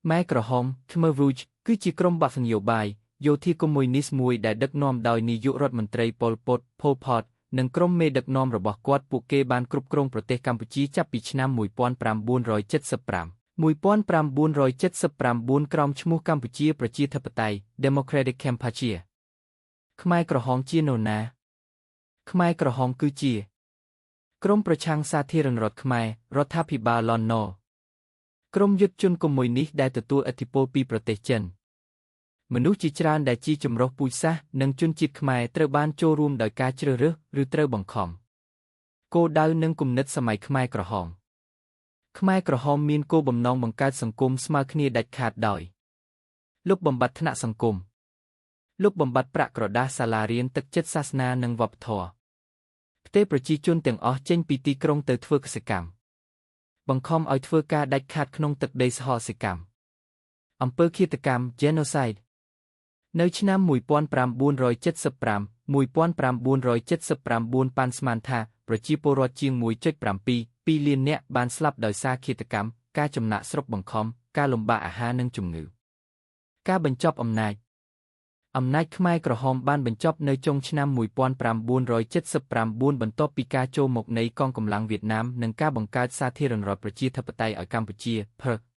ខ្មែរក្រហម Khmer Rouge គឺជាក្រុមបក្សនយោបាយយោធាកុម្មុយនីស្តមួយដែលដឹកនាំដោយនាយករដ្ឋមន្ត្រីប៉ុល ពត Pol Pot និងក្រុមមេដឹកនាំរបស់គាត់ពួកគេបានគ្រប់គ្រងប្រទេសកម្ពុជាចាប់ពីឆ្នាំ1975 1979ក្រោមឈ្មោះកម្ពុជាប្រជាធិបតេយ្យ Democratic Kampuchea ខ្មែរក្រហមជានរណាខ្មែរក្រហមគឺជាក្រុមប្រឆាំងសាធារណរដ្ឋខ្មែររដ្ឋាភិបាលលន់នល់ក្រុមយុទ្ធជនកុម្មុយនីស្តដែលទទួលឥទ្ធិពលពីប្រទេសចិនមនុស្សជាច្រើនដែលជាចម្រុះពូជសាសន៍និងជនជាតិខ្មែរត្រូវបានចូលរួមដោយការជ្រើសរើសឬត្រូវបង្ខំគោលដៅនិងគំនិតសម័យខ្មែរក្រហមខ្មែរក្រហមមានគោលបំណងបង្កើតសង្គមស្មើគ្នាដាច់ខាតដោយលុបបំបាត់ថ្នាក់សង្គមលុបបំបាត់ប្រាក់ក្រដាសសាលារៀនទឹកចិត្តសាសនានិងវប្បធម៌ផ្ទេរប្រជាជនទាំងអស់ចេញពីទីក្រុងទៅធ្វើកសិកម្មបង្ខំឲ្យធ្វើការដាច់ខាតក្នុងទឹកដីសហសិកម្មអំពើឃាតកម្ម Genocide នៅឆ្នាំ1975 1979ប៉ាន់ស្មានថាប្រជាពលរដ្ឋជាង 1.7 2លាននាក់បានស្លាប់ដោយសារឃាតកម្មការចំណាកស្រុកបង្ខំការលំបាកអាហារនិងជំងឺការបញ្ចប់អំណាចអំណាចខ្មែរក្រហមបានបញ្ចប់នៅចុងឆ្នាំ1979បន្ទាប់ពីការចូលមកនៃកងកម្លាំងវៀតណាមនិងការបង្កើតសាធារណរដ្ឋប្រជាធិបតេយ្យឲ្យកម្ពុជា PRC